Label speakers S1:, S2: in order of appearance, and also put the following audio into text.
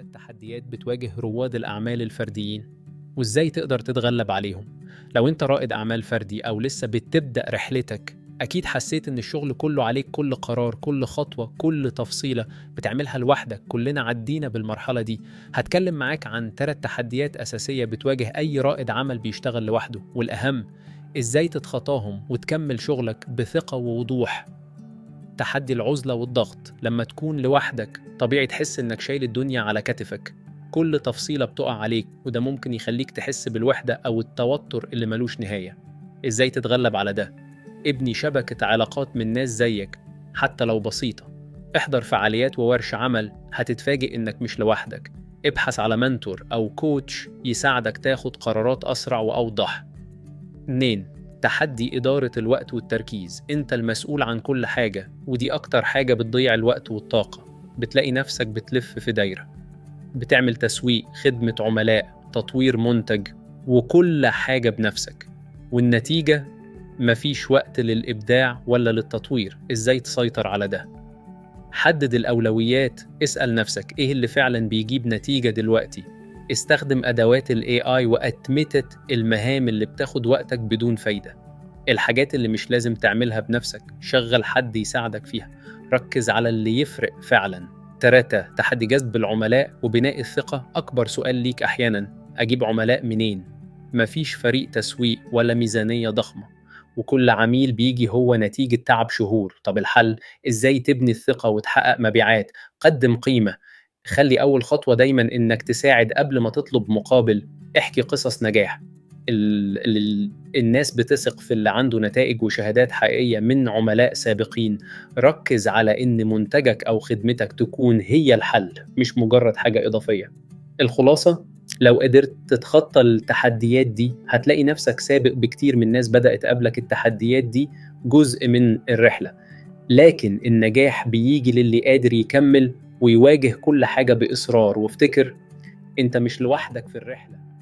S1: 3 تحديات بتواجه رواد الأعمال الفرديين وإزاي تقدر تتغلب عليهم. لو أنت رائد أعمال فردي أو لسه بتبدأ رحلتك، أكيد حسيت إن الشغل كله عليك، كل قرار، كل خطوة، كل تفصيلة بتعملها لوحدك. كلنا عدينا بالمرحلة دي. هتكلم معاك عن 3 تحديات أساسية بتواجه أي رائد عمل بيشتغل لوحده، والأهم إزاي تتخطاهم وتكمل شغلك بثقة ووضوح. تحدي العزلة والضغط. لما تكون لوحدك طبيعي تحس إنك شايل الدنيا على كتفك، كل تفصيلة بتقع عليك، وده ممكن يخليك تحس بالوحدة أو التوتر اللي ملوش نهاية. إزاي تتغلب على ده؟ ابني شبكة علاقات من ناس زيك حتى لو بسيطة. احضر فعاليات وورش عمل، هتتفاجئ إنك مش لوحدك. ابحث على mentor أو coach يساعدك تاخد قرارات أسرع وأوضح. 2، تحدي إدارة الوقت والتركيز. أنت المسؤول عن كل حاجة، ودي أكتر حاجة بتضيع الوقت والطاقة. بتلاقي نفسك بتلف في دايرة، بتعمل تسويق، خدمة عملاء، تطوير منتج، وكل حاجة بنفسك، والنتيجة مفيش وقت للإبداع ولا للتطوير. إزاي تسيطر على ده؟ حدد الأولويات، اسأل نفسك إيه اللي فعلا بيجيب نتيجة دلوقتي. استخدم أدوات ال AI وأتمتة المهام اللي بتاخد وقتك بدون فايدة. الحاجات اللي مش لازم تعملها بنفسك شغل حد يساعدك فيها. ركز على اللي يفرق فعلا. 3، تحدي جذب العملاء وبناء الثقة. أكبر سؤال ليك أحيانا، أجيب عملاء منين؟ مفيش فريق تسويق ولا ميزانية ضخمة، وكل عميل بيجي هو نتيجة تعب شهور. طب الحل إزاي تبني الثقة وتحقق مبيعات؟ قدم قيمة. خلي أول خطوة دايما إنك تساعد قبل ما تطلب مقابل. احكي قصص نجاح. ال ال الناس بتثق في اللي عنده نتائج وشهادات حقيقية من عملاء سابقين. ركز على إن منتجك أو خدمتك تكون هي الحل، مش مجرد حاجة إضافية. الخلاصة، لو قدرت تتخطى التحديات دي هتلاقي نفسك سابق بكتير من ناس بدأت قبلك. التحديات دي جزء من الرحلة، لكن النجاح بيجي للي قادر يكمل ويواجه كل حاجة بإصرار. وافتكر، أنت مش لوحدك في الرحلة.